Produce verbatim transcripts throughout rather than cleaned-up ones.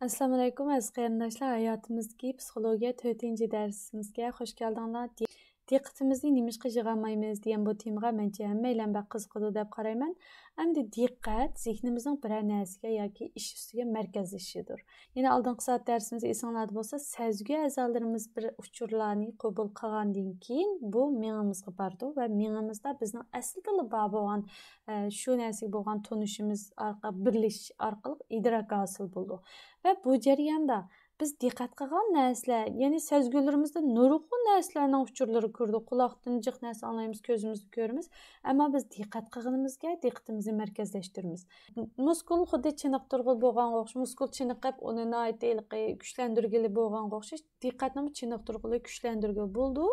ئەسسالامۇئەلەيكۇم، ئەزىز قېرىنداشلار. ھاياتىمىزدىكى پسىخولوگىيە تۆتىنچى دەرسىمىزگە خۇش كەلدىڭلار. دى-، دىققىتىمىزنى نېمىشقا يىغالمايمىز دېگەن بۇ تېمىغا مەنچە ھەممەيلەن بەك قىزىقىدۇ دەپ قارايمەن. ئەمدى دىققەت زېھنىمىزنىڭ بىرەر نەرسىگە ياكى ئىش ئۈستىگە مەركەزلىشىدۇ. يەنە ئالدىنقى سائەت دەرسىمىزدە ئېسىڭلاردا بولسا، سەزگۈ ئەزالىرىمىز بىر ئۇچۇرلارنى قوبۇل قىلغاندىن كېيىن، بۇ مېڭىمىزغا بارىدۇ ۋە مېڭىمىزدا بىزنىڭ ئەسلىدىلا بار بولغان، ئە، شۇ نەرسىگە بولغان تونۇشىمىز ئارقا-، بىرلىشىش ئارقىلىق ئىدراك ھاسىل بولىدۇ. ۋە بۇ جەرياندا بىز دىققەت قىلغان نەرسىلەر، يەنى سەزگۈلىرىمىزدە نۇرغۇن نەرسىلەرنىڭ ئۇچۇرلىرى كىرىدۇ. قۇلاقتىن جىق نەرسە ئاڭلايمىز، كۆزىمىزدە كۆرىمىز. ئەمما بىز دىققەت قىلغىنىمىزگە دىققىتىمىزنى مەركەزلەشتۈرىمىز. مۇسكۇل خۇددى چېنىقتۇرغىلى بولغانغا ئوخشاش، مۇسكۇل چېنىقىپ، ئۇنى ناھايىتى ھېلىقى كۈچلەندۈرگىلى بولغانغا ئوخشاش، دىققەتنىمۇ چېنىقتۇرغىلى، كۈچلەندۈرگىلى بولىدۇ،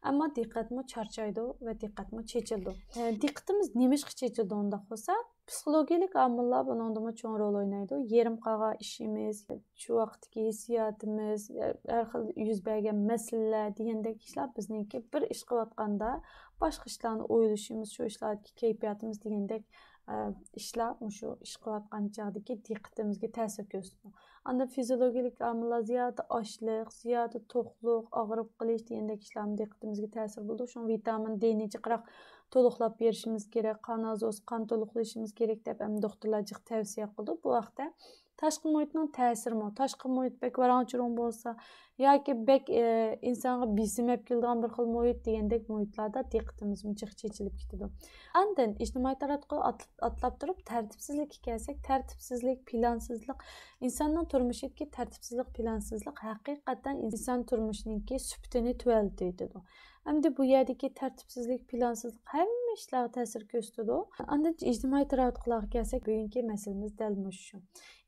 ئەمما دىققەتمۇ چارچايدۇ ۋە دىققەتمۇ چېچىلىدۇ. ئە، دىققىتىمىز نېمىشقا چېچىلىدۇ ئۇنداق بولسا؟ پسىخولوگىيەلىك ئامىللار بۇنىڭدىمۇ چوڭ رول ئوينايدۇ. يېرىم قالغان ئىشىمىز، شۇ ۋاقىتتىكى ھېسسىياتىمىز، ھەر خىل يۈز بەرگەن مەسىلىلەر دېگەندەك ئىشلار بىزنىڭكى بىر ئىش قىلىۋاتقاندا باشقا ئىشلارنى ئويلىشىمىز، شۇ ئىشلاردىكى كەيپىياتىمىز دېگەندەك، ئە، ئىشلار مۇشۇ ئىش قىلىۋاتقان چاغدىكى دىققىتىمىزگە تەسىر كۆرسىتىدۇ. ئاندىن فىزىولوگىيەلىك ئامىللار زىيادە ئاچلىق، زىيادە توقلۇق، ئاغرىپ قېلىش دېگەندەك ئىشلارمۇ دىققىتىمىزگە تەسىر بولىدۇ. شۇڭا ۋىتامىن دېنى جىقراق تولۇقلاپ بېرىشىمىز كېرەك. قان ئازوسى، قان تولۇقلىشىمىز كېرەك دەپ ھەم دوختۇرلار جىق تەۋسىيە قىلىدۇ. بۇ ۋاقىتتا تاشقى مۇھىتنىڭ تەسىرىمۇ، تاشقى مۇھىت بەك ۋاراڭ-چۇرۇڭ بولسا ياكى بەك، ئى، ئىنسانغا بېسىم ئەپ كېلىدىغان بىر خىل مۇھىت دېگەندەك مۇھىتلاردا دىققىتىمىزمۇ جىق چېچىلىپ كېتىدۇ. ئاندىن ئىجتىمائىي تاراتقۇ ئاتل-، ئاتلاپ تۇرۇپ تەرتىپسىزلىككە كەلسەك، تەرتىپسىزلىك، پىلانسىزلىق ئىنساننىڭ تۇرمۇشىدىكى تەرتىپسىزلىق، پىلانسىزلىق ھەقىقەتەن ئىنسان تۇرمۇشىنىڭكى سۈپىتىنى تۆۋەنلىتىۋېتىدۇ. ئەمدى بۇ يەردىكى تەرتىپسىزلىك، پىلانسىزلىق ھەممە ئىشلارغا تەسىر كۆرسىتىدۇ. ئاندىن ئىجتىمائىي تاراتقۇلارغا كەلسەك، بۈگۈنكى مەسىلىمىز دەل مۇشۇ.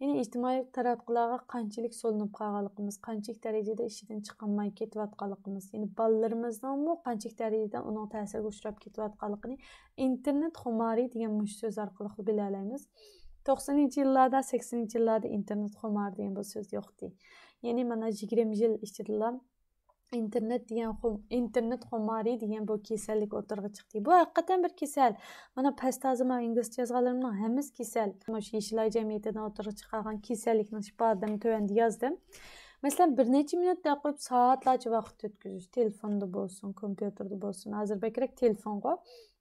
يەنى ئىجتىمائىي تاراتقۇلارغا قانچىلىك سولىنىپ قالغانلىقىمىز، قانچىلىك دەرىجىدە ئىشىدىن چىقالماي كېتىۋاتقانلىقىمىز، يەنى بالىلىرىمىزنىڭمۇ قانچىلىك دەرىجىدە ئۇنىڭ تەسىرىگە ئۇچراپ كېتىۋاتقانلىقىنى ئىنتېرنېت خۇمارى دېگەن مۇشۇ سۆز ئارقىلىق بىلەلەيمىز. توقسىنىنچى يىللاردا، سەكسىنىنچى يىللاردا ئىنتېرنېت خۇمارى دېگەن بۇ سۆز يوقتى. يەنى مانا يىگىرمە يىل ئىچىدىلا ئىنتېرنېت دېگەن خۇ-، ئىنتېرنېت خۇمارى دېگەن بۇ كېسەللىك ئوتتۇرىغا چىقتى. بۇ ھەقىقەتەن بىر كېسەل. مانا پەس تازا مانا ئىنگلىزچە يازغانلىرىمنىڭ ھەممىسى كېسەل. مۇشۇ يېشىلاي جەمئىيىتىدىن ئوتتۇرىغا چىقارغان كېسەللىكنىڭ ئىپادىلىرىنى تۆۋەندە يازدىم. مەسىلەن، بىر نەچچە مىنۇت دەپ قويۇپ، سائەتلەرچە ۋاقىت ئۆتكۈزۈش، تېلېفوندا بولسۇن، كومپيۇتېردا بولسۇن، ھازىر بەكرەك تېلېفونغۇ.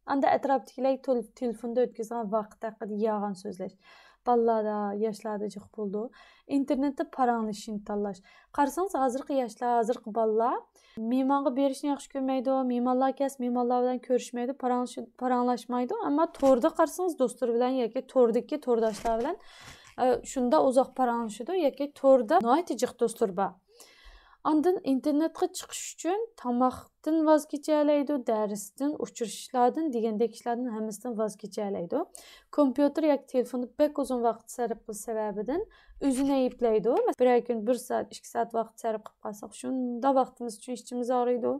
ئاندا ئەتراپتىكىلەر تول-، تېلېفوندا ئۆتكۈزگەن ۋاقىت ھەققىدە يالغان سۆزلەش. بالىلاردا، ياشلاردا جىق بولىدۇ. ئىنتېرنېتتا پاراڭلىشىشنى تاللاش. قارىسىڭىز، ھازىرقى ياشلار، ھازىرقى بالىلار مېھمانغا بېرىشنى ياخشى كۆرمەيدۇ، مېھمانلار كەلسە، مېھمانلار بىلەن كۆرۈشمەيدۇ، پاراڭلىشى-، پاراڭلاشمايدۇ. ئەمما توردا قارىسىڭىز، دوستلىرى بىلەن ياكى توردىكى تورداشلار بىلەن، ئە، شۇنداق ئۇزاق پاراڭلىشىدۇ ياكى توردا ناھايىتى جىق دوستلىرى بار. ئاندىن ئىنتېرنېتقا چىقىش ئۈچۈن تاماقتىن ۋاز كېچەلەيدۇ، دەرستىن، ئۇچرىشىشلاردىن دېگەندەك ئىشلاردىن ھەممىسىدىن ۋاز كېچەلەيدۇ. كومپيۇتېر ياكى تېلېفوندا بەك ئۇزۇن ۋاقىت سەرپ قىلىش سەۋەبىدىن ئۆزىنى ئەيىبلەيدۇ. بىرەر كۈن بىر سائەت، ئىككى سائەت ۋاقىت سەرپ قىلىپ قالساق، شۇنداق ۋاقتىمىز ئۈچۈن ئىچىمىز ئاغرىيدۇ.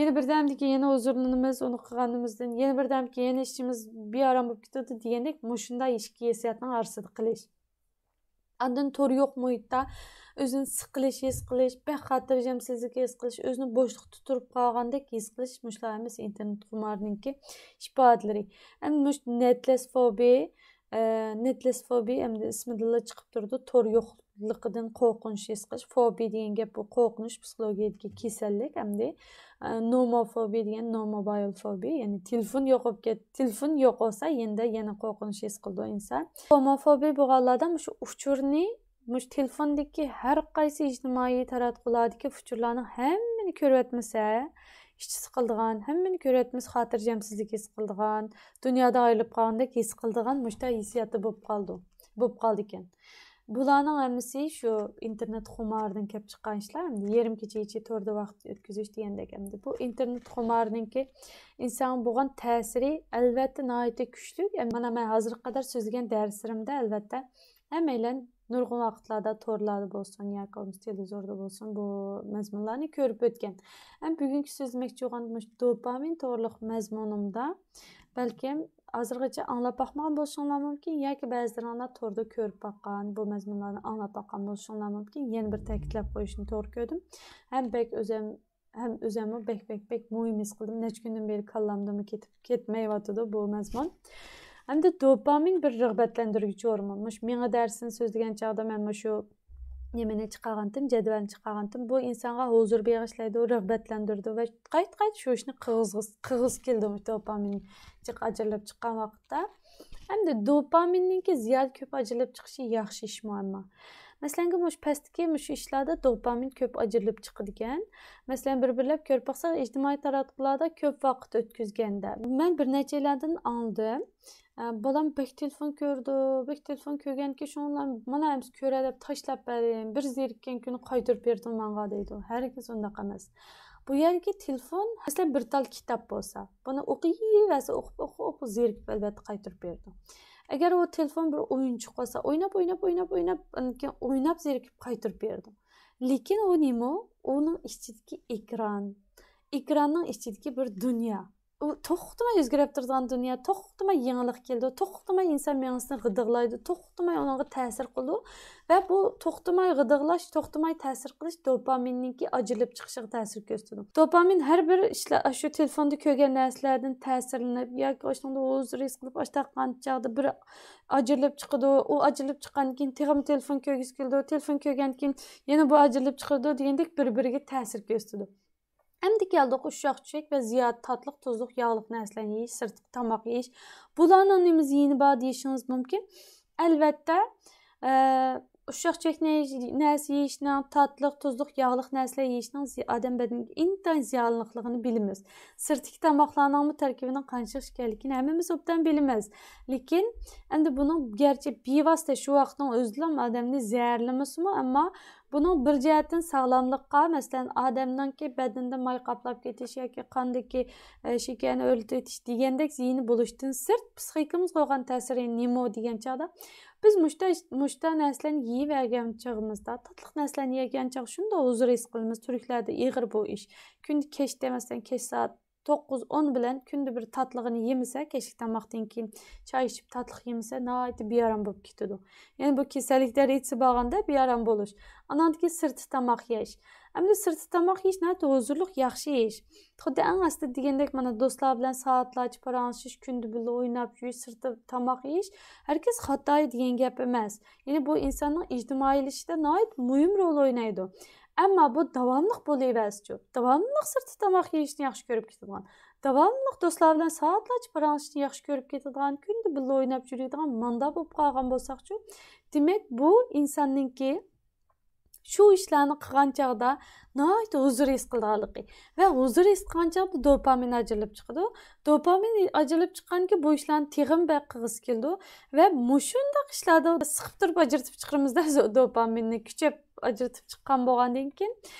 يەنە بىردەمدىن كېيىن يەنە ھۇزۇرلىنىمىز ئۇنى قىلغىنىمىزدىن. يەنە بىردەمدىن كېيىن يەنە ئىچىمىز بىئارام بولۇپ كېتىدۇ دېگەندەك مۇشۇنداق ئىككى ھېسسىياتنىڭ ئارىسىدا قېلىش. ئاندىن تور يوق مۇھىتتا ئۆزىنى سىقىلىش ھېس قىلىش، بەك خاتىرجەمسىزلىك ھېس قىلىش، ئۆزىنى بوشلۇقتا تۇرۇپ قالغاندەك ھېس قىلىش، مۇشۇلار ھەممىسى ئىنتېرنېت خۇمارىنىڭكى ئىپادىلىرى. ئەمدى مۇشۇ نېتلېس فوبىيە، ئە، نېتلېس فوبىيە ئەمدى ئىسمىدىنلا چىقىپ تۇرىدۇ، تور يوقلۇقىدىن قورقۇنچ ھېس قىلىش. فوبىيە دېگەن گەپ بۇ قورقۇنچ، پسىخولوگىيەدىكى كېسەللىك. ئەمدى، ئە، نوموفوبىيە دېگەن، نوموبايل فوبىيە، يەنى تېلېفون يوقاپ كەت-، تېلېفون يوق بولسا، يەنە، يەنە قورقۇنچ ھېس قىلىدۇ ئىنسان. ھوموفوبىيە بولغانلاردا مۇشۇ ئۇچۇرنى، مۇشۇ تېلېفوندىكى ھەر قايسى ئىجتىمائىي تاراتقۇلاردىكى ئۇچۇرلارنىڭ ھەممىنى كۆرۈۋەتمىسە، ئىچى سىقىلىدىغان، ھەممىنى كۆرۈۋەتمىسە، خاتىرجەمسىزلىك ھېس قىلىدىغان، دۇنيادىن ئايرىلىپ قالغاندەك ھېس قىلىدىغان مۇشۇنداق ھېسسىياتتا بولۇپ قالىدۇ، بولۇپ قالىدىكەن. بۇلارنىڭ ھەممىسى شۇ ئىنتېرنېت خۇمارىدىن كەپ چىققان ئىشلار. ئەمدى يېرىم كېچىگىچە توردا ۋاقىت ئۆتكۈزۈش دېگەندەك. ئەمدى بۇ ئىنتېرنېت خۇمارىنىڭكى ئىنسانغا بولغان تەسىرى ئەلۋەتتە ناھايىتى كۈچلۈك. ئەمما مانا مەن ھازىرغا قەدەر سۆزلىگەن دەرسلىرىمدە ئەلۋەتتە ھەممەيلەن نۇرغۇن ۋاقىتلاردا تورلاردا بولسۇن ياكى بولمىسا تېلېۋىزوردا بولسۇن بۇ مەزمۇنلارنى كۆرۈپ ئۆتكەن. ئەمما بۈگۈنكى سۆزلىمەكچى بولغان مۇشۇ دوپامىن توغرۇلۇق مەزمۇنۇمدا بەلكىم ھازىرغىچە ئاڭلاپ باقمىغان بولۇشۇڭلار مۇمكىن ياكى بەزىلىرىڭلار توردا كۆرۈپ باققان، بۇ مەزمۇنلارنى ئاڭلاپ باققان بولۇشۇڭلار مۇمكىن. يەنە بىر تەكىتلەپ قويۇشنى توغرا كۆردۈم. ھەم بەك ئۆزەم، ھەم ئۆزەممۇ بەك، بەك، بەك مۇھىم ھېس قىلدىم. نەچچە كۈندىن بېرى كاللامدىنمۇ كېتىپ، كەتمەيۋاتىدۇ بۇ مەزمۇن. ھەمدە دوپامىن بىر رىغبەتلەندۈرگۈچ ھورمون. مۇشۇ مېڭە دەرسىنى سۆزلىگەن چاغدا مەن مۇشۇ نېمىنى چىقارغانتىم، جەدۋەلنى چىقارغانتىم. بۇ ئىنسانغا ھۇزۇر بېغىشلايدۇ، رىغبەتلەندۈرىدۇ ۋە قايتا-قايتا شۇ ئىشنى قىلغۇزغۇسى، قىلغۇسى كېلىدۇ مۇشۇ دوپامىن جىق ئاجرىلىپ چىققان ۋاقىتتا. ھەمدە دوپامىننىڭكى زىيادە كۆپ ئاجرىلىپ چىقىشى ياخشى ئىشمۇ ئەمما؟ مەسىلەن، مۇشۇ پەستىكى مۇشۇ ئىشلاردا دوپامىن كۆپ ئاجرىلىپ چىقىدىكەن. مەسىلەن، بىر-بىرلەپ كۆرۈپ باقساق، ئىجتىمائىي تاراتقۇلاردە كۆپ ۋاقىت ئۆتكۈزگەندە. مەن بىر نەچچەيلەردىن ئاڭلىدىم. ئە، بالام بەك تېلېفون كۆرىدۇ، بەك تېلېفون كۆرگەنكى شۇڭلار مانا ئەمسە كۆرە دەپ تاشلاپ بەردىم. بىر زېرىككەن كۈنى قايتۇرۇپ بېرىدۇ ماڭا دەيدۇ. ھەرگىز ئۇنداق ئەمەس. بۇ يەرگە تېلېفون، مەسىلەن، بىر تال كىتاب بولسا، بۇنى ئوقۇيۋەرسە، ئوقۇپ، ئوقۇپ، ئوقۇپ، زېرىكىپ ئەلۋەتتە قايتۇرۇپ بېرىدۇ. ئەگەر ئۇ تېلېفون بىر ئويۇنچۇق بولسا، ئويناپ، ئويناپ، ئويناپ، ئويناپ، ئاندىن كېيىن ئويناپ زېرىكىپ قايتۇرۇپ بېرىدۇ. لېكىن ئۇ نېمە؟ ئۇنىڭ ئىچىدىكى ئېكران. ئېكراننىڭ ئىچىدىكى بىر دۇنيا. ئۇ توختىماي ئۆزگىرىپ تۇرىدىغان دۇنيا، توختىماي يېڭىلىق كېلىدۇ، توختىماي ئىنسان مېڭىسىنى غىدىقلايدۇ، توختىماي ئۇنىڭغا تەسىر قىلىدۇ. ۋە بۇ توختىماي غىدىقلاش، توختىماي تەسىر قىلىش دوپامىننىڭكى ئاجرىلىپ چىقىشىغا تەسىر كۆرسىتىدۇ. دوپامىن ھەر بىر ئىشلار، شۇ تېلېفوندا كۆرگەن نەرسىلەردىن تەسىرلىنىپ ياكى ئاشۇنىڭدا ھۇزۇر ھېس قىلىپ ئاشتاققان چاغدا بىر ئاجرىلىپ چىقىدۇ. ئۇ ئاجرىلىپ چىققاندىن كېيىن تېخىمۇ تېلېفون كۆرگۈسى كېلىدۇ. تېلېفون كۆرگەندىن كېيىن يەنە بۇ ئاجرىلىپ چىقىدۇ دېگەندەك بىر-بىرىگە تەسىر كۆرسىتىدۇ. ئەمدى كەلدۇق ئۇششاق چۈشەك ۋە زىيادە تاتلىق، تۇزلۇق، ياغلىق نەرسىلەرنى يېيىش، سىرتقى تاماق يېيىش. بۇلارنىڭ نېمە زىيىنى بار دېيىشىڭىز مۇمكىن. ئەلۋەتتە، ئە، ئۇششاق چۈشەك نە-، نەرسە يېيىشنىڭ، تاتلىق، تۇزلۇق، ياغلىق نەرسىلەر يېيىشنىڭ زى-، ئادەم بەدىنىگە ئىنتايىن زىيانلىقلىقىنى بىلىمىز. سىرتتىكى تاماقلارنىڭمۇ تەركىبىنىڭ قانچىلىك ئىكەنلىكىنى ھەممىمىز ئوبدان بىلىمىز. لېكىن ئەمدى بۇنىڭ گەرچە بىۋاسىتە شۇ ۋاقىتنىڭ ئۆزىدىلا ئادەمنى زەھەرلىمىسىمۇ، ئەمما بۇنىڭ بىر جەھەتتىن ساغلاملىققا، مەسىلەن، ئادەمنىڭكى بەدىنىدە ماي قاپلاپ كېتىش ياكى قاندىكى، ئە، شېكەرنى ئۆرلىتىۋېتىش دېگەندەك زىيىنى بولۇشتىن سىرت، پسىخىكىمىزغا بولغان تەسىرى نېمە دېگەن چاغدا، بىز مۇشتا، مۇشتا نەرسىلەرنى يېيىۋەرگەن چېغىمىزدا، تاتلىق نەرسىلەرنى يېگەن چاغ شۇنداق ھۇزۇر ھېس قىلىمىز. تۈركلەردە ئېغىر بۇ ئىش. كۈندە كەچتە، مەسىلەن، كەچ سائەت توققۇز، ئون بىلەن كۈندە بىر تاتلىقىنى يېمىسە، كەچلىك تاماقتىن كېيىن چاي ئىچىپ تاتلىق يېمىسە، ناھايىتى بىئارام بولۇپ كېتىدۇ. يەنى بۇ كېسەللىك دەرىجىسى بارغاندا بىئارام بولۇش. ئاناندىن كېيىن سىرتتا تاماق يەش. ئەمدى سىرتتا تاماق يېيىش ناھايىتى ھۇزۇرلۇق، ياخشى يېيىش. خۇددى ئەڭ ئاستا دېگەندەك، مانا، دوستلار بىلەن سائەتلەرچە پاراڭلىشىش، كۈندە بىللە ئويناپ يۈرۈش، سىرتتا تاماق يېيىش ھەرگىز خاتا دېگەن گەپ ئەمەس. يەنى بۇ ئىنساننىڭ ئىجتىمائىيلىشىشىدا ناھايىتى مۇھىم رول ئوينايدۇ. ئەمما بۇ داۋاملىق بولۇۋەرسىچۇ؟ داۋاملىق سىرتتا تاماق يېيىشنى ياخشى كۆرۈپ كېتىدىغان، داۋاملىق دوستلار بىلەن سائەتلەرچە پاراڭلىشىشنى ياخشى كۆرۈپ كېتىدىغان، كۈندە بىللە ئويناپ يۈرىدىغان ماندا بولۇپ قالغان بولساقچۇ؟ دېمەك، بۇ ئىنساننىڭكى شۇ ئىشلارنى قىلغان چاغدا ناھايىتى ھۇزۇر ھېس قىلىدىغانلىقى ۋە ھۇزۇر ھېس قىلغان چاغدا دوپامىن ئاجرىلىپ چىقىدۇ. دوپامىن ئاجرىلىپ چىققاندىن كېيىن بۇ ئىشلارنى تېخىمۇ بەك قىلغۇسى كېلىدۇ ۋە مۇشۇنداق ئىشلاردا سىقىپ تۇرۇپ ئاجرىتىپ چىقىرىمىزدا دوپامىننى كۈچەپ ئاجرىتىپ چىققان بولغاندىن كېيىن،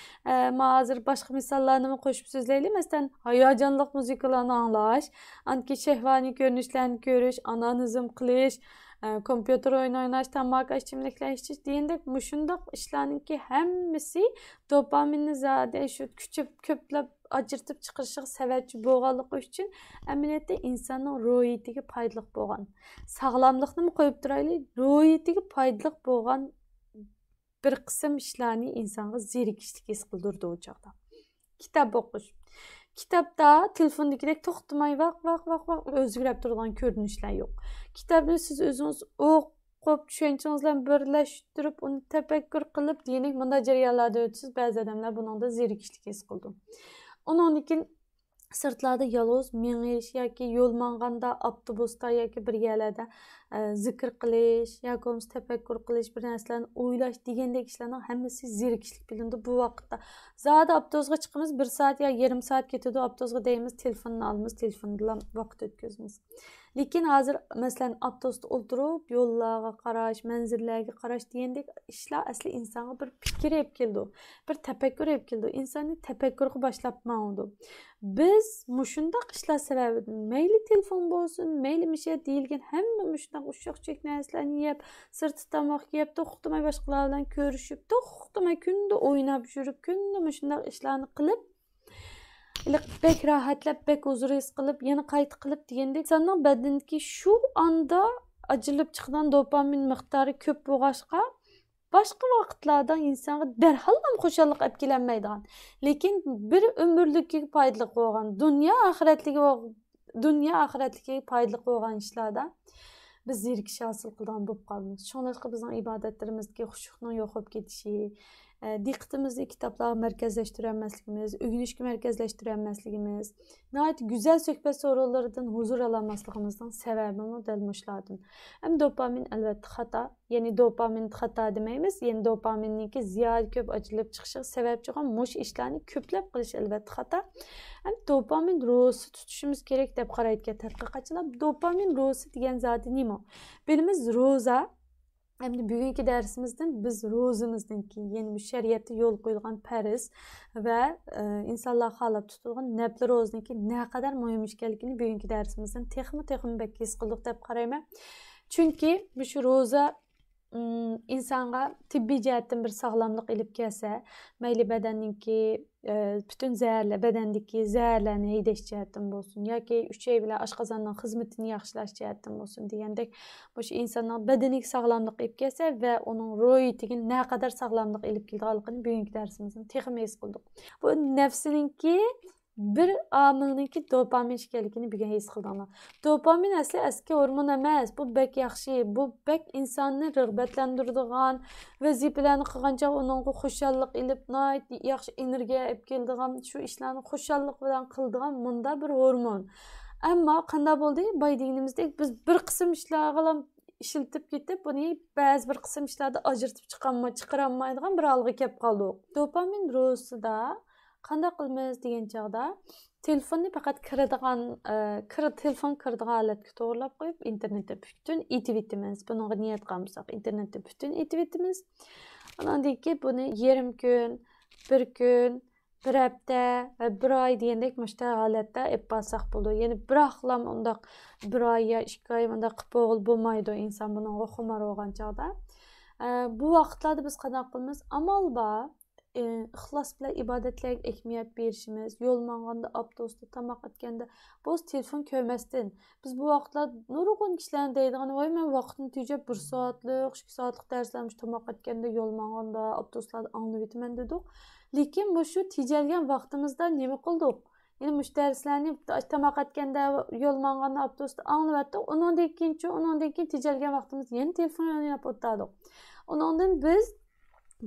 ئە، ما ھازىر باشقا مىساللارنىمۇ قوشۇپ سۆزلەيلى. مەسىلەن، ھاياجانلىق مۇزىكىلارنى ئاڭلاش، ئاندىن كېيىن شەھۋانىي كۆرۈنۈشلەرنى كۆرۈش، ئانانىزم قىلىش، ئە، كومپيۇتېر ئويۇنى ئويناش، تاماكا، ئىچىملىكلەر ئىچىش دېگەندەك مۇشۇنداق ئىشلارنىڭكى ھەممىسى دوپامىننى زادى شۇ كۈچەپ كۆپلەپ ئاجرىتىپ چىقىرىشىغا سەۋەبچى بولغانلىقى ئۈچۈن، ئەمەلىيەتتە ئىنساننىڭ روھىيىتىگە پايدىلىق بولغان، ساغلاملىقنىمۇ قويۇپ تۇرايلى، روھىيىتىگە پايدىلىق بولغان بىر قىسىم ئىشلارنى ئىنسانغا زېرىكىشلىك ھېس قىلدۇرىدۇ ئۇ چاغدا. كىتاب ئوقۇش. كىتابتا تېلېفوندىكىدەك توختىماي ۋاق، ۋاق، ۋاق، ۋاق ئۆزگىرىپ تۇرىدىغان كۆرۈنۈشلەر يوق. كىتابنى سىز ئۆزىڭىز ئوقۇپ، چۈشەنچىڭىز بىلەن بىرلەشتۈرۈپ، ئۇنى تەپەككۇر قىلىپ دېگەندەك مۇنداق جەريانلاردىن ئۆتىسىز، بەزى ئادەملەر بۇنىڭدا زېرىكىشلىك ھېس قىلىدۇ. ئۇنىڭدىن كېيىن سىرتلاردا يالغۇز مېڭىش ياكى يول ماڭغاندا ئاپتوبۇستا ياكى بىر يەرلەردە، ئە، زىكىر قىلىش ياكى بولمىسا تەپەككۇر قىلىش، بىر نەرسىلەرنى ئويلاش دېگەندەك ئىشلارنىڭ ھەممىسى زېرىكىشلىك بىلىنىدۇ. بۇ ۋاقىتتا زادى ئاپتوبۇسقا چىقىمىز، بىر سائەت يا يېرىم سائەت كېتىدۇ، ئاپتوبۇسقا دەيمىز، تېلېفوننى ئالىمىز، تېلېفوندىلا ۋاقىت ئۆتكۈزىمىز. لېكىن ھازىر، مەسىلەن، ئاپتوبۇستا ئولتۇرۇپ، يوللارغا قاراش، مەنزىرىلەرگە قاراش دېگەندەك ئىشلار ئەسلى ئىنسانغا بىر پىكىر ئېلىپ كېلىدۇ، بىر تەپەككۇر ئېلىپ كېلىدۇ، ئىنساننى تەپەككۇرغا باشلاپ ماڭىدۇ. بىز مۇشۇنداق ئىشلار سەۋەبىدىن، مەيلى تېلېفون بولسۇن، مەيلى مىشە دېيىلگەن ھەممە مۇشۇنداق ئۇششاق چۈشەك نەرسىلەرنى يەپ، سىرتتا تاماق يەپ، توختىماي باشقىلار بىلەن كۆرۈشۈپ، توختىماي كۈندە ئويناپ يۈرۈپ، كۈندە مۇشۇنداق ئىشلارنى قىلىپ، ھېلىقى بەك راھەتلەپ، بەك ھۇزۇر ھېس قىلىپ، يەنە قايتا قىلىپ دېگەندەك، ئىنساننىڭ بەدىنىدىكى شۇ ئاندا ئاجرىلىپ چىقىدىغان دوپامىن مىقدارى كۆپ بولغاچقا، باشقا ۋاقىتلاردا ئىنسانغا دەرھاللا خۇشاللىق ئەپ كېلەلمەيدىغان، لېكىن بىر ئۆمۈرلۈككە پايدىلىق بولغان، دۇنيا ئاخىرەتلىكى دۇنيا ئاخىرەتلىكىگە پايدىلىق بولغان ئىشلاردا بىز زېرىكىش ھاسىل قىلىدىغان بولۇپ قالىمىز. شۇڭلاشقا بىزنىڭ ئىبادەتلىرىمىزدىكى خۇشۇقنىڭ يوق بولۇپ كېتىشى، ئە، دىققىتىمىزنى كىتابلارغا مەركەزلەشتۈرەلمەسلىكىمىز، ئۆگىنىشكە مەركەزلەشتۈرەلمەسلىكىمىز، ناھايىتى گۈزەل سۆھبەت سورۇنلىرىدىن ھۇزۇر ئالالماسلىقىمىزنىڭ سەۋەبىمۇ دەل مۇشۇلاردىن. ھەم دوپامىن ئەلۋەتتە خاتا، يەنى دوپامىن خاتا دېمەيمىز، يەنى دوپامىننىڭكى زىيادە كۆپ ئاچىلىپ چىقىشىغا سەۋەبچى بولغان مۇشۇ ئىشلارنى كۆپلەپ قىلىش ئەلۋەتتە خاتا. ھەم دوپامىن روزىسى تۇتۇشىمىز كېرەك دەپ قارايدىكەن تەتقىقاتچىلار. دوپامىن روزىسى دېگەن زادى نېمە؟ بىلىمىز، روزا. ئەمدى بۈگۈنكى دەرسىمىزدىن بىز روزىمىزنىڭكى، يەنى بۇ شەرىئەتتە يولغا قويۇلغان پەرز ۋە، ئە، ئىنسانلار خالاپ تۇتۇلغان نەپلى روزىنىڭكى نەقەدەر مۇھىم ئىكەنلىكىنى بۈگۈنكى دەرسىمىزدىن تېخىمۇ، تېخىمۇ بەك ھېس قىلدۇق دەپ قارايمەن. چۈنكى مۇشۇ روزا، ئىم، ئىنسانغا تېببىي جەھەتتىن بىر ساغلاملىق ئېلىپ كەلسە، مەيلى بەدەننىڭكى، ئە، پۈتۈن زەھەرلەر، بەدەندىكى زەھەرلەرنى ھەيدەش جەھەتتىن بولسۇن ياكى ئۈچەي بىلەن ئاشقازاننىڭ خىزمىتىنى ياخشىلاش جەھەتتىن بولسۇن دېگەندەك، مۇشۇ ئىنساننىڭ بەدىنىگە ساغلاملىق ئېلىپ كەلسە ۋە ئۇنىڭ روھىيىتىگە نەقەدەر ساغلاملىق ئېلىپ كېلىدىغانلىقىنى بۈگۈنكى دەرسىمىزدىن تېخىمۇ ھېس قىلدۇق. بۇ نەپسىنىڭكى بىر ئامىلنىڭكى دوپامىن ئىكەنلىكىنى بۈگۈن ھېس قىلدىڭلار. دوپامىن ئەسلى ئەسكى ھورمون ئەمەس، بۇ بەك ياخشى، بۇ بەك ئىنساننى رىغبەتلەندۈرىدىغان، ۋەزىپىلەرنى قىلغان چاغ ئۇنىڭغا خۇشاللىق ئېلىپ، ناھايىتى ياخشى ئېنېرگىيە ئېلىپ كېلىدىغان، شۇ ئىشلارنى خۇشاللىق بىلەن قىلىدىغان مۇنداق بىر ھورمون. ئەمما قانداق بولدى؟ بايا دېگىنىمىزدەك، بىز بىر قىسىم ئىشلارغىلا ئىشلىتىپ كېتىپ، بۇنى بەزى بىر قىسىم ئىشلاردا ئاجرىتىپ چىقالماي، چىقىرالمايدىغان بىر ھالغا كەپ قالدۇق. دوپامىن روزىسىدا قانداق قىلىمىز دېگەن چاغدا، تېلېفوننى پەقەت كىرىدىغان، ئە، كىر-، تېلېفون كىرىدىغان ھالەتكە توغرىلاپ قويۇپ، ئىنتېرنېتنى پۈتۈن ئېتىۋېتىمىز. بۇنىڭغا نىيەت قىلغان بولساق، ئىنتېرنېتنى پۈتۈن ئېتىۋېتىمىز. ئاناندىن كېيىن بۇنى يېرىم كۈن، بىر كۈن، بىر ھەپتە ۋە بىر ئاي دېگەندەك مۇشۇنداق ھالەتتە ئېلىپ بارساق بولىدۇ. يەنى بىراقلام ئۇنداق بىر ئاي يا ئىككى ئاي مۇنداق قىلىپ بولغىلى بولمايدۇ، ئىنسان بۇنىڭغا خۇمار بولغان چاغدا. ئە، بۇ ۋاقىتلاردا بىز قانداق قىلىمىز؟ ئامال بار، ئى، ئىخلاس بىلەن ئىبادەتلەرگە ئەھمىيەت بېرىشىمىز، يول ماڭغاندا، ئاپتوبۇستا، تاماق ئەتكەندە، بولسا تېلېفون كۆرمەستىن. بىز بۇ ۋاقىتلار نۇرغۇن كىشىلەرنىڭ دەيدىغىنى، ۋاي، مەن ۋاقىتنى تېجەپ، بىر سائەتلىك، ئىككى سائەتلىك دەرسلەرنى مۇشۇ تاماق ئەتكەندە، يول ماڭغاندا، ئاپتوبۇسلاردا ئاڭلىۋېتىمەن دېدۇق. لېكىن مۇشۇ تېجەلگەن ۋاقتىمىزدا نېمە قىلدۇق؟ يەنى مۇشۇ دەرسلەرنى تاماق ئەتكەندە، يول ماڭغاندا، ئاپتوبۇستا ئاڭلىۋەتتۇق. ئۇنىڭدىن كېيىنچۇ، ئۇنىڭدىن كېيىن تېجەلگەن ۋاقتىمىزدا يەنە تېلېفون ئويناپ ئولتۇردۇق. ئۇنىڭدىن بىز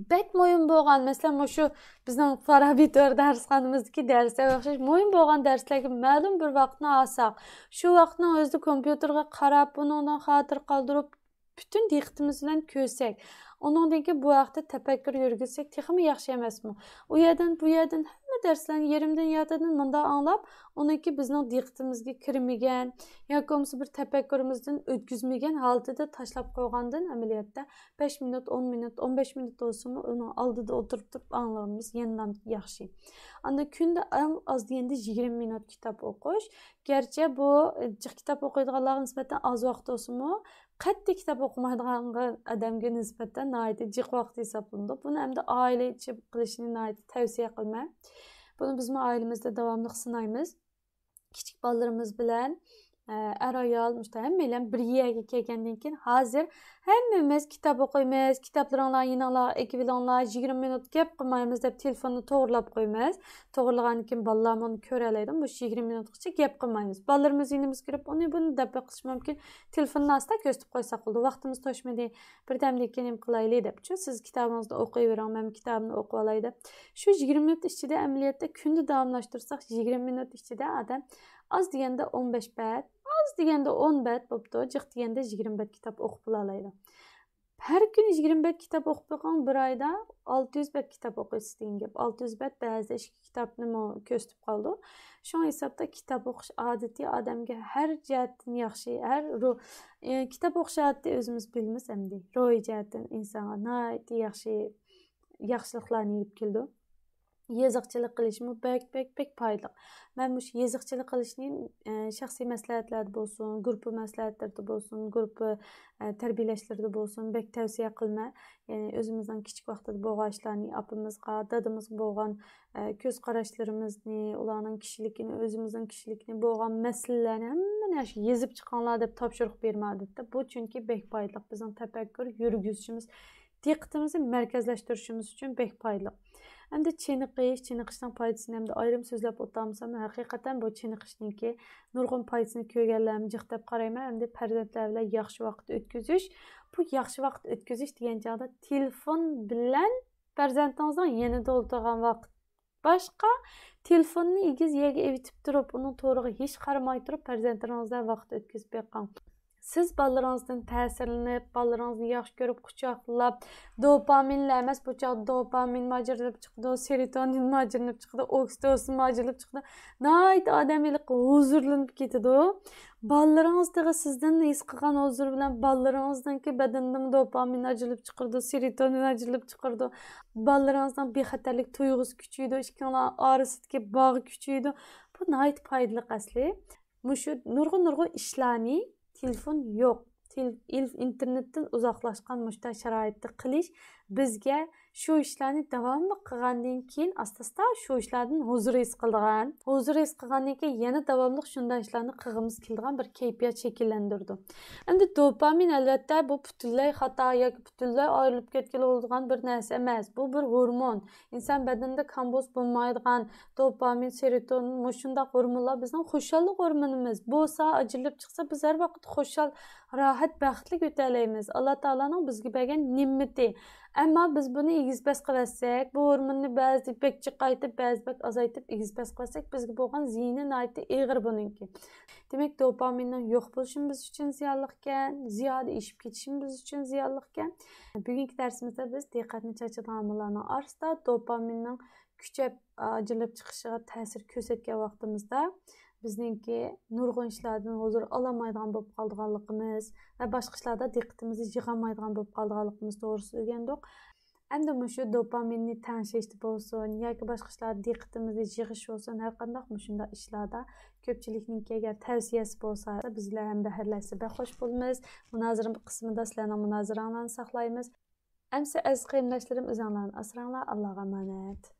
بەك مۇھىم بولغان، مەسىلەن، مۇشۇ بىزنىڭ فارابى تور دەرسخانىمىزدىكى دەرسلەرگە ئوخشاش مۇھىم بولغان دەرسلەرگە مەلۇم بىر ۋاقىتنى ئالساق، شۇ ۋاقىتنىڭ ئۆزىدە كومپيۇتېرغا قاراپ، بۇنىڭدىن خاتىرە قالدۇرۇپ، پۈتۈن دىققىتىمىز بىلەن كۆرسەك، ئۇنىڭدىن كېيىن بۇ ھەقتە تەپەككۇر يۈرگۈزسەك تېخىمۇ ياخشى ئەمەسمۇ؟ ئۇ يەردىن، بۇ يەردىن ھەممە دەرسلەرنى يېرىمدىن ياردىن مۇنداق ئاڭلاپ، ئۇنىڭكى بىزنىڭ دىققىتىمىزگە كىرمىگەن ياكى بولمىسا بىر تەپەككۇرىمىزدىن ئۆتكۈزمىگەن ھالىتىدە تاشلاپ قويغاندىن، ئەمەلىيەتتە بەش مىنۇت، ئون مىنۇت، ئون بەش مىنۇت بولسىمۇ، ئۇنىڭ ئالدىدا ئولتۇرۇپ تۇرۇپ ئاڭلىغىنىمىز يەنىلا ياخشى. ئاندىن كۈندە ئەڭ ئاز دېگەندە يىگىرمە مىنۇت كىتاب ئوقۇش. گەرچە بۇ جىق كىتاب ئوقۇيدىغانلارغا نىسبەتەن ئاز ۋاقىت بولسىمۇ، قەتئىي كىتاب ئوقۇمايدىغان ئادەمگە نىسبەتەن ناھايىتى جىق ۋاقىت ھېسابلىنىدۇ. بۇنى ئەمدى ئائىلە ئىچى قىلىشنى ناھايىتى تەۋسىيە قىلىمەن. بۇنى بىزمۇ ئائىلىمىزدە داۋاملىق سىنايمىز. كىچىك بالىلىرىمىز بىلەن، ئە، ئەر-ئايال، مۇشۇنداق ھەممەيلەن بىر يەرگە كەلگەندىن كېيىن، ھازىر ھەممىمىز كىتاب ئوقۇيمىز، كىتابلىرىڭلار يېنىڭلارغا ئېكىۋېلىڭلار، يىگىرمە مىنۇت گەپ قىلمايمىز دەپ تېلېفوننى توغرىلاپ قويىمىز. توغرىلىغاندىن كېيىن بالىلارمۇ ئۇنى كۆرەلەيدۇ. مۇشۇ يىگىرمە مىنۇتقىچە گەپ قىلمايمىز. بالىلىرىمىز يېنىمىزغا كىرىپ، ئۇنى بۇنى دەپ بېقىشى مۇمكىن. تېلېفوننى ئاستا كۆرسىتىپ قويساق بولىدۇ. ۋاقتىمىز توشمىدى. بىردەمدىن كېيىن نېمە قىلايلى دەپ. شۇ سىز كىتابىڭىزنى ئوقۇيۋېرىڭ، مەن كىتابىمنى ئوقۇۋالاي دەپ. شۇ يىگىرمە مىنۇت ئىچىدە ئەمەلىيەتتە كۈندە داۋاملاشتۇرساق، يىگىرمە مىنۇت ئىچىدە ئادەم ئاز دېگەندە ئون بەش بەت، ئاز دېگەندە ئون بەت بوپتۇ، جىق دېگەندە يىگىرمە بەت كىتاب ئوقۇپ بولالايدۇ. ھەر كۈنى يىگىرمە بەت كىتاب ئوقۇپ بېقىڭ، بىر ئايدا ئالتە يۈز بەت كىتاب ئوقۇيسىز دېگەن گەپ. ئالتە يۈز بەت بەزىدە ئىككى كىتابنىمۇ كۆرسىتىپ قالىدۇ. شۇڭا ھېسابتا كىتاب ئوقۇش ئادىتى ئادەمگە ھەر جەھەتتىن ياخشى، ھەر رو-، ئى، كىتاب ئوقۇش ئادىتى ئۆزىمىز بىلىمىز ئەمدى. روھىي جەھەتتىن ئىنسانغا ناھايىتى ياخشى، ياخشىلىقلارنى ئېلىپ كېلىدۇ. يېزىقچىلىق قىلىشمۇ بەك، بەك، بەك پايدىلىق. مەن مۇشۇ يېزىقچىلىق قىلىشنى، ئە، شەخسىي مەسلىھەتلەردە بولسۇن، گۇرۇپپا مەسلىھەتلىرىدە بولسۇن، گۇرۇپپا، ئە، تەربىيەلەشلىرىدە بولسۇن، بەك تەۋسىيە قىلىمەن. يەنى ئۆزىمىزنىڭ كىچىك ۋاقتىدا بولغان ئىشلارنى ئاپىمىزغا، دادىمىزغا بولغان، ئە، كۆز قاراشلىرىمىزنى، ئۇلارنىڭ كىشىلىكىنى، ئۆزىمىزنىڭ كىشىلىكىنى، بولغان مەسىلىلەرنى ھەممىنى ياخشى يېزىپ چىقىڭلار دەپ تاپشۇرۇق بېرىمەن ئادەتتە. بۇ چۈنكى بەك پايدىلىق، بىزنىڭ تەپەككۇر يۈرگۈزۈشىمىز، دىققىتىمىزنى مەركەزلەشتۈرۈشىمىز ئۈچۈن بەك پايدىلىق. ئەمدى چېنىقىش، چېنىقىشنىڭ پايدىسىنى ئەمدى ئايرىم سۆزلەپ ئولتۇرمىسام، ھەقىقەتەن بۇ چېنىقىشنىڭكى نۇرغۇن پايدىسىنى كۆرگەنلەرمۇ جىق دەپ قارايمەن. ئەمدى پەرزەنتلەر بىلەن ياخشى ۋاقىت ئۆتكۈزۈش. بۇ ياخشى ۋاقىت ئۆتكۈزۈش دېگەن چاغدا تېلېفون بىلەن پەرزەنتىڭىزنىڭ يېنىدا ئولتۇرغان ۋاقىت. باشقا تېلېفوننى ئېگىز يەرگە ئېۋىتىپ تۇرۇپ، ئۇنىڭ تورىغا ھېچ قارىماي تۇرۇپ، پەرزەنتلىرىڭىز بىلەن ۋاقىت ئۆتكۈزۈپ بېقىڭ. سىز بالىلىرىڭىزدىن تەسىرلىنىپ، بالىلىرىڭىزنى ياخشى كۆرۈپ، قۇچاقلاپ، دوپامىنلا ئەمەس، بۇ چاغدا دوپامىنمۇ ئاجرىلىپ چىقىدۇ، سېروتونىنمۇ ئاجرىلىپ چىقىدۇ، ئوكسىتوسىنمۇ ئاجرىلىپ چىقىدۇ. ناھايىتى ئادەم ھېلىقى ھۇزۇرلىنىپ كېتىدۇ. بالىلىرىڭىز تېخى سىزدىن ھېس قىلغان ھۇزۇر بىلەن بالىلىرىڭىزنىڭكى بەدىنىدىمۇ دوپامىن ئاجرىلىپ چىقىرىدۇ، سېروتونىن ئاجرىلىپ چىقىرىدۇ. بالىلىرىڭىزنىڭ بىخەتەرلىك تۇيغۇسى كۈچىيىدۇ، ئىككىڭلار ئارىسىدىكى باغ كۈچىيىدۇ. بۇ ناھايىتى پايدىلىق ئەسلى. مۇشۇ نۇرغۇن نۇرغۇن ئىشلارنى تېلېفون يوق، تېل-، ئىل-، ئىنتېرنېتتىن ئۇزاقلاشقان مۇشۇنداق شارائىتتا قىلىش بىزگە شۇ ئىشلارنى داۋاملىق قىلغاندىن كېيىن ئاستا-ئاستا شۇ ئىشلاردىن ھۇزۇر ھېس قىلىدىغان، ھۇزۇر ھېس قىلغاندىن كېيىن يەنە داۋاملىق شۇنداق ئىشلارنى قىلغۇمىز كېلىدىغان بىر كەيپىيات شەكىللەندۈرىدۇ. ئەمدى دوپامىن، ئەلۋەتتە، بۇ پۈتۈنلەي خاتا ياكى پۈتۈنلەي ئايرىلىپ كەتكىلى بولىدىغان بىر نەرسە ئەمەس. بۇ بىر ھورمون. ئىنسان بەدىنىدە كام بولسا بولمايدىغان دوپامىن، سېروتونىن، مۇشۇنداق ھورمونلار بىزنىڭ خۇشاللىق ھورمونىمىز. بولسا، ئاجرىلىپ چىقسا، بىز ھەر ۋاقىت خۇشال، راھەت، بەختلىك ئۆتەلەيمىز. ئاللا تائالانىڭ بىزگە بەرگەن نېمىتى. ئەمما بىز بۇنى ئېگىز پەس قىلىۋەتسەك، بۇ ھورموننى بەزىدە بەك جىقايتىپ، بەزىدە بەك ئازايتىپ، ئېگىز پەس قىلىۋەتسەك، بىزگە بولغان زىيىنى ناھايىتى ئېغىر بۇنىڭكى. دېمەك، دوپامىننىڭ يوق بولۇشى بىز ئۈچۈن زىيانلىقكەن، زىيادە ئېشىپ كېتىشى بىز ئۈچۈن زىيانلىقكەن. بۈگۈنكى دەرسىمىزدە بىز دىققەتنى چاچىدىغان ئامىللارنىڭ ئارىسىدا دوپامىننىڭ كۈچەپ ئاجرىلىپ چىقىشىغا تەسىر كۆرسەتكەن ۋاقتىمىزدا، بىزنىڭكى نۇرغۇن ئىشلاردىن ھۇزۇر ئالالمايدىغان بولۇپ قالىدىغانلىقىمىز ۋە باشقا ئىشلاردا دىققىتىمىزنى يىغالمايدىغان بولۇپ قالىدىغانلىقىمىز توغرىسىدا ئۆگەندۇق. ئەمدى مۇشۇ دوپامىننى تەڭشەشتە بولسۇن ياكى باشقا ئىشلاردا دىققىتىمىزنى يىغىش بولسۇن، ھەر قانداق مۇشۇنداق ئىشلاردا كۆپچىلىكنىڭكى ئەگەر تەۋسىيەسى بولسا، بىز بىلەن ھەمبەھىرلەشسە بەك خوش بولىمىز. مۇنازىرە قىسمىدا سىلەرنىڭ مۇنازىرەڭلارنى ساقلايمىز. ئەمسە ئەزىز قېرىنداشلىرىم، ئۆزۈڭلارنى ئاسراڭلار، ئاللاغا ئامانەت.